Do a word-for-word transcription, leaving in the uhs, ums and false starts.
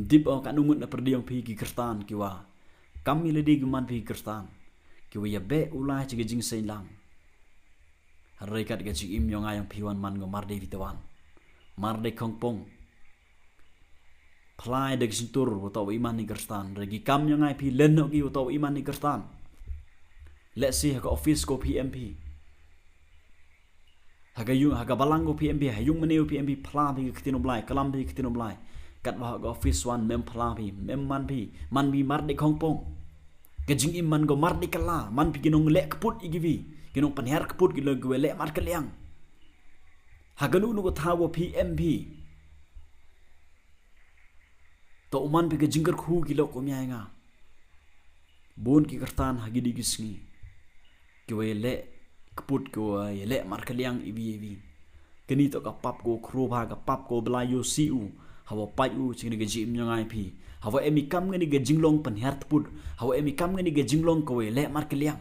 Tip o katno ngut na pyrdi yong phi ki Khristan ki wa kam i lade ki man phi ki Khristan, ki wa ya beh u lai cha ka jingseng lang. Hynrei kat ka jingim yong nga yong phi wan man ko mar de phi te wan, mar de khongpong. Phlai da ki sintur wa to wa i man i Khristan. Hynrei ki kam yong nga i phi len no ki wa to wa i man i Khristan. Let's say ha ka office ko phi em phi, ha ka yung, ha ka balang ko phi em phi, ha yung mane ko phi em phi, phla phi ka ktien u Blai, kalam phi ka ktien u Blai. Kat wa ha ka office wan mem phla phi, mem man phi, man phi mar de khongpong. Ka jingim man ko mar de kala, man phi ki nong leh kput i ki wi, ki nong pynhiar kput ki long ki wa leh mar kaliang. Ha ka nu nu ka thaw wa phi em phi. To u man phi ka jingkyrkhu ki lok u mya nga. Bun ki Khristan ha ki di ki sngi ki wa ya leh kput, ki wa ya leh mar kaliang i wi i wi. Kani to ka pap ko khru bha, ka pap ko Blai yoh si u. Ha wa pait u ching ni ka jingim yong nga i phi. Ha wa em i kam ngani ka jinglong pynhiar tput. Ha wa em i kam ngani ka jinglong ko wa ya leh mar kaliang.